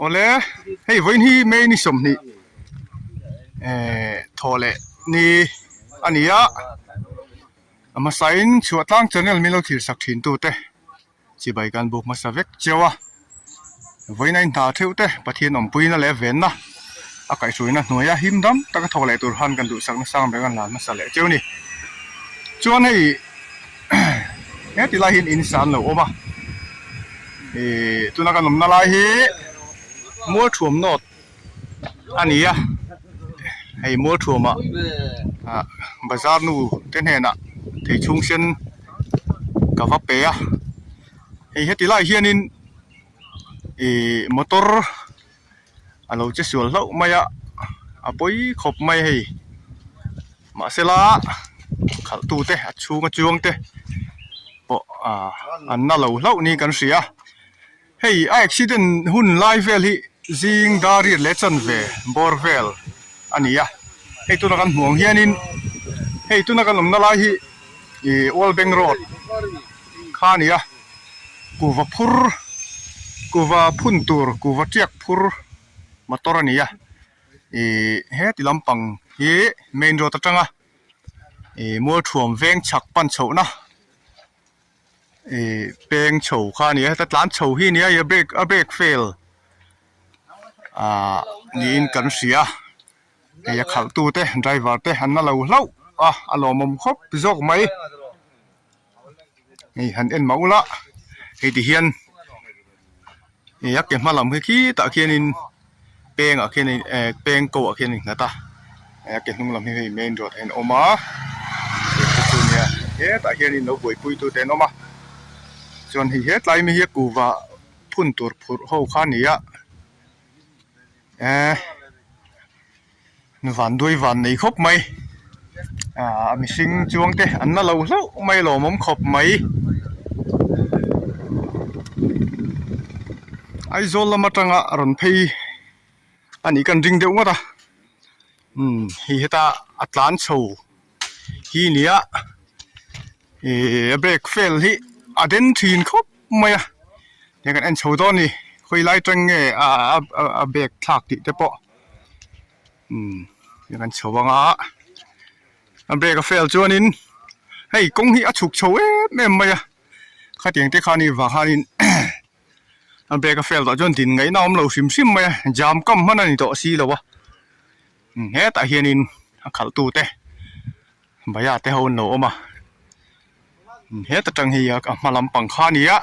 Awle hei vawiin hi May ni 20 eh thaw leh ni a ni a a hmasain chhuahtlang channel min lo thlir sak thin tute chibai kan buk hmasa vek cheu a vawiin a inhna theuh te Pathian awmpuina leh venna a kaihhruaina hnuaia him dam taka thawk leh tur han kan duhsakna sang ber kan hlan hmasa leh cheu a ni chuan hei He ti lai hian in sa an lo awm a ihh tuna kan awmna lai hi Mualthuam North a ni a hei Mualthuamah ah bazar nu te hnenah thei chhung sen ka va pe a hei heti lai hianin ihh motor a lo che sual hlauh mai a a pawi khawp mai hei mahsela khalh tu te a chhunga chuang te pawh ah an na lo hlauh niin kan hria hei a accident hun lai vel hi zing dar riat leh chanve bawr vel a ni a hei tuna kan hmuh ang hianin hei tuna kan awmna lai hi ih World Bank road kha a ni a. Kuva phur kuva phun tur kuva tiak phur motor a ni a ihh heti lampang hi main road atanga ihh mualthuam veng chhak pan chhohna ihh peng chho kha a ni a heta tlan chho hi a ni a a brake a brake fail ahh niin kan hria hei a khalh tu te driver te an la lo hlauh a a lawmawm khawp zawk mai. Hei han en mah ula hei ti hian ih a ke hma lam hi khitah khianin peng ah khianin eh peng ko ah khian a innghat a a ke hnung lam hi hei main road ah hian a awm a chu chu nia hetah hianin lo buaipui tu te an awm a chuan hei hetlai mi hi a kuhva phun tur phurh ho kha a ni a eh. Van duai van nei khawp mai ah mihring chuang te an la lo hlauh mai lawmawm khawp mai Aizawl lam atanga rawn phei a nih kan ring deuh ngawt a umm hei heta a tlan chho hi a ni a ihh a brake fail hi a den thin khawp mai a hei kan en chho dawn a ni khawi lai tang nge a a brake thlak tih te pawh. Umm hei kan chho ang a a brake a fail chuanin hei kawng hi a chhuk chho em em mai a khatiang te khan i vah khanin a brake a fail tawh chuan din ngaihna a awm lo hrim hrim mai a jam kam hman a ni tawh si lo a hetah hianin a khalh tu te Baya te ho an lo awm a heta tang hi a hma lampang kha a ni a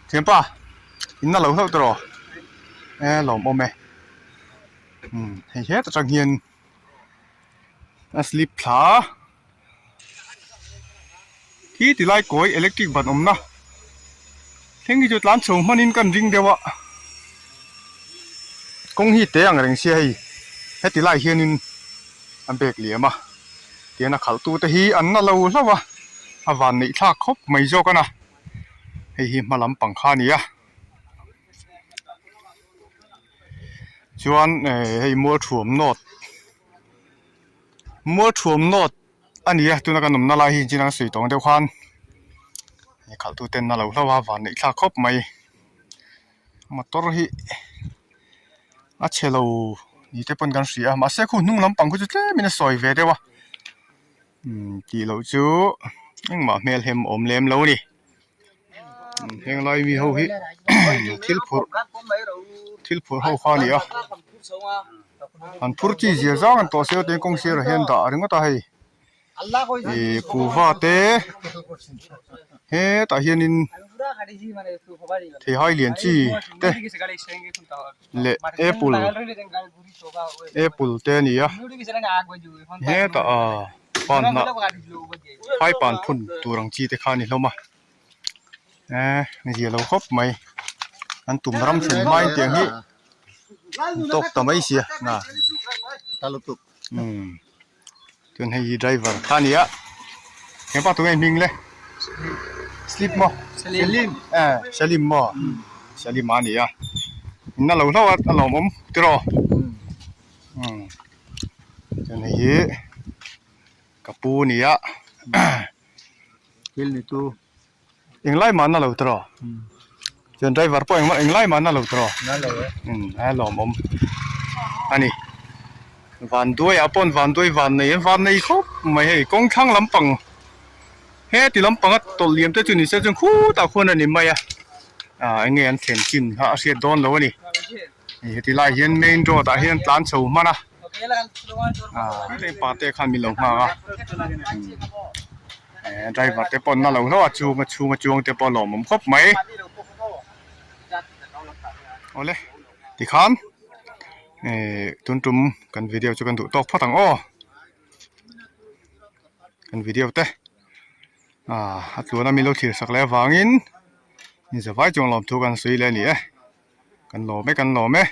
thianpa in na lo hlauh tawh rawh e lawmawm e hei heta tang hian a slip thla a. Khi ti lai kawi electric ban awmna thleng hi chu tlan chho hmanin kan ring deuh a kawng hi te ang reng sia hei heti lai hianin a bag liam a tian a khalh tute hi an na lo hlauh a a van neih thlak khawp mai zawk a na hei hi hma lampang kha a ni a chuan hei mualthuam north Mualthuam North a ni a tuna kan awmna lai hi chin ang sawi tawng deuh khan khalh tu ten a lo hlauh a van neih thlak khawp mai motor hi a chhe lo ni te pawn kan hria a mahse khu hnung lampang khu chu tlem in a sawi ve deuh a umm tih loh chu engmah hmel hem a awm lem lo a ni. Heng lai mi ho hi thil phurh thil phurh ho kha a ni a an phur chi zia zang an tawh sia tin kawng sirah hian dah ringawt a hei ih kuhva te hetah hianin theihai lian chi te leh apple apple te a ni a hetah ah pan hnah phai pan phun tur ang chi te kha a ni hlawm a eh zia lo khawp mai an tum ram thlen hmain tiang hi an tawk ta mai sia umm chuan hei hi driver kha a ni a engpah tunge hming le slip maw salim eh salim maw salim a ni a in a lo hlauh a a lawmawm tiraw umm chuan hei hi ka pu a ni a thil ni tu englai mah na lo tiraw. Chuan driver pawh engmah englai mah na lo tawh umm a lawmawm a ni. Vanduai ah pawh vanduai van nei an van nei khawp mai hei kawng thlang lampang heti lampang a tawlh liam te chu ni se chuan khutah khuan a ni mai a ah eng nge an thlen chin kha a hriat dawn lo a ni. Heti lai hian main road ah hian tlan chho hman a ah hei pa te khan min lo nghak a eh driver te pawh an la lo hlauh a chhung a chhung a chuang te pawh a lawmawm khawp mai awle tikhan eh tun tum kan video chu kan duh tawk phawt ang aw kan video te ah a tluan a min lo thlir sak leh avangin in zavai chuang lawmthu kan sawi leh a ni e. Kan lawm e kan lawm e.